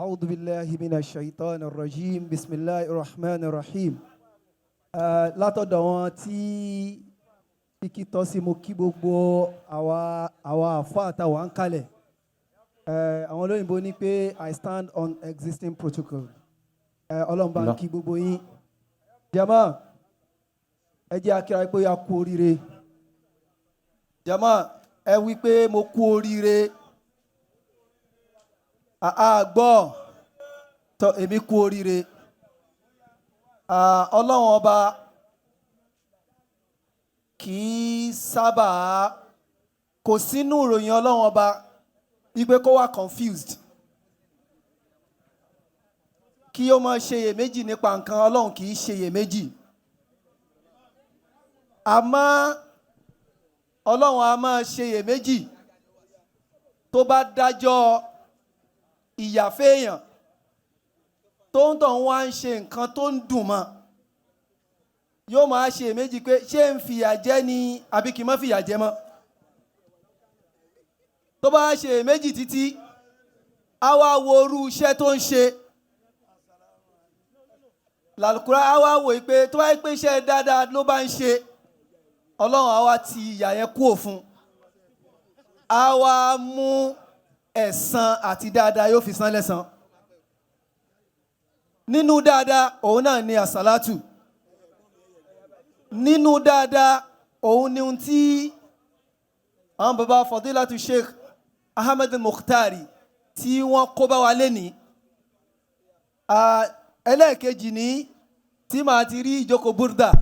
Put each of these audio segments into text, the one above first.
أعوذ بالله من الشيطان الرجيم بسم الله الرحمن الرحيم. Látọ̀dọ̀ wọn tí kíkí tọ́ sí, mo kí gbogbo àwa àfa àtàwọn ń kalẹ̀. Àwọn olóyìnbó ní pé I stand on existing protocol. Ọlọ́run bá ń kí gbogbo yín. Jama, ẹ jẹ́ a kíra pé a kú oríire. Jama, ẹ wí pé mo kú oríire. Àá gbọ́ tọ́, èmi kú oríire. Ọlọ́run ọba kì í sábà, kò sínú ìròyìn Ọlọ́run ọba wípé kó wà confused, kí ó máa ṣe iyèméjì nípa nǹkan. Ọlọ́run kì í ṣe iyèméjì, àmọ́ Ọlọ́run a máa ṣe iyèméjì tó bá dájọ́ ìyàfẹ́yàn tó ń tọ̀ wá ń ṣe nǹkan tó ń dùn mọ́, yóò máa ṣe èméjì pé ṣé ń fìyà jẹ ni àbí kì í má fìyà jẹ mọ́. Tó bá ṣe èméjì títí, á wá wo irú iṣẹ́ tó ń ṣe làlùkùrá, á wá wò pé tó bá yẹ pé iṣẹ́ dáadáa ló bá ń ṣe, Ọlọ́run á wá ti ìyà yẹn kú òfun, á wá mú ẹ̀san àti dáadáa yóò fi san lẹ́san. Nínú dáadáa òun náà ni àsálátù. Nínú dáadáa òun ni ohun tí àwọn baba Fadilatu Sheikh Ahmed Mukhtari tí wọ́n kó bá wa lénìí. Ẹlẹ́ẹ̀kejì ní tí màá ti rí ìjókòó burda.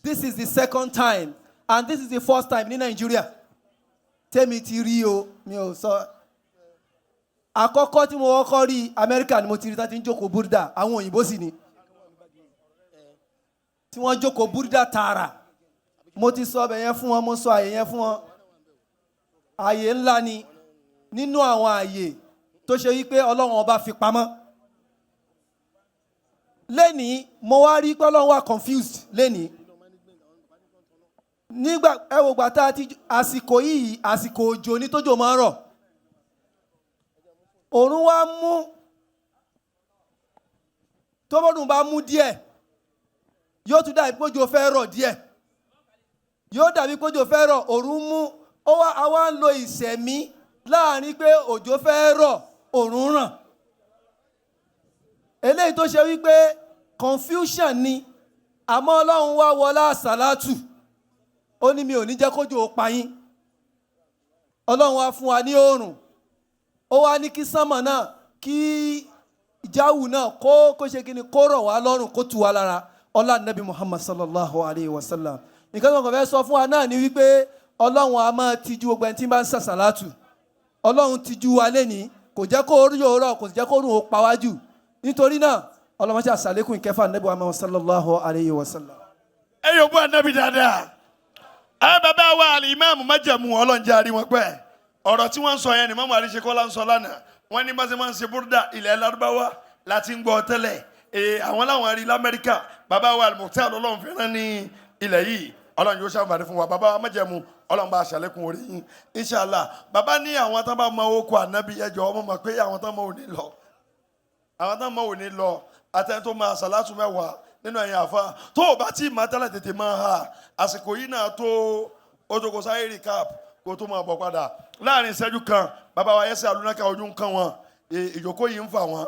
This is the second time and this is the first time ní Nàìjíríà tẹ́mi ti rí o. Mi ò sọ àkọ́kọ́ tí mo kọ́kọ́ rí, Amẹ́ríkà ni mo ti rí tá ti ń jókòó burda. Àwọn òyìnbó sì ni tí wọ́n jókòó burda tààrà. Mo ti sọ ọbẹ̀ yẹn fún wọn, mo sọ àyè yẹn fún wọn. Àyè ńlá ni nínú àwọn àyè tó ṣe wípé Ọlọ́run ọba fi pamọ́. Lẹ́nìí mo wá rí pé Ọlọ́run wà confused lẹ́nìí. Nígbà ẹ wò gbà tá a ti àsìkò yìí, àsìkò òjò ní tójò máa ń rọ̀, òòrùn wá mú. Tóbọ́dún bá mú díẹ̀, yóò tún dàbí pójò fẹ́ rọ̀ díẹ̀, yóò dàbí pójò fẹ́ rọ̀. Òòrùn mú, ó wá, a wá ń lo ìṣẹ̀mí láàrin pé òjò fẹ́ rọ̀, òòrùn ràn. Eléyìí tó ṣe wípé confusion ni. Àmọ́ Ọlọ́run wá wọlá àsálátù, ó ní mi ò ní jẹ́ kójò ó pa yín. Ọlọ́run wá fún wa ní oòrùn, ó wá ní kí sánmọ̀ náà, kí ìjáwù náà kó ṣe kí ni, kó rọ̀ wá lọ́rùn, kó tù wá lára. Ọlá Nabi Muhammad sallallahu alayhi wa sallam. Nǹkan tó kàn fẹ́ sọ fún wa náà ni wípé Ọlọ́run a máa tijú gbogbo ẹni tí ń bá ń sàṣàlátù. Ọlọ́run tijú wa lẹ́ni, kò jẹ́ kó rí òórọ̀, kò sì jẹ́ kó rùn ó pa wájú. Nítorí náà, ọlọ́mọṣẹ́ àṣàlékún ìkẹfà Nabi Muhammad sallallahu alayhi wa sallam. Ẹ yóò bú anabi dáadáa. Ẹ bàbá wa alimami májẹ̀mú, ọlọ́njẹ́ àrí wọn pẹ́. Ọ̀rọ̀ tí wọ́n ń sọ yẹn ni mọ́mú àríṣekọ́lá ń sọ lánàá. Wọ́n ní bá máa ń ṣe búrúdà ilẹ̀ Lárúbáwá láti ń gbọ́ tẹ́lẹ̀. Ee, àwọn làwọn rí lamẹ́ríkà. Bàbá wa Al-Mukhtar, Ọlọ́run fẹ́ràn ní ilẹ̀ yìí, Ọlọ́run yóò ṣàǹfààní fún wa. Bàbá wa májẹ̀mú, Ọlọ́run bá aṣàlékún orí yín, inshallah. Bàbá ní àwọn tán bá mọ owó ànábì, ẹjọ́ ọmọ mọ̀ pé àwọn tán mọ òní lọ, àwọn tán mọ òní lọ, àtẹni tó máa sàlátù 10 nínú ẹ̀yìn àfa tó o bá tí ì máa tẹ́lẹ̀, tètè máa ha. Àsìkò yìí náà tó o tó kó sáyé recap kó tó máa bọ̀ padà láàrin ìṣẹ́jú kan. Bàbá wa yẹsẹ̀ alúnáka, ojú ń kán wọn, ìjókòó yìí ń fà wọ́n,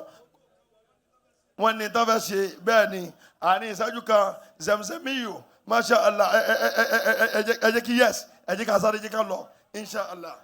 wọ́n ní tán fẹ́ ṣe bẹ́ẹ̀ ni. Àárín ìṣẹ́jú kan, Zemzemiyu, masha Allah. Ẹ ẹ ẹ ẹ ẹ ẹ jẹ́ kí, yes, ẹ jẹ́ ká sáré, jẹ́ ká lọ, insha Allah.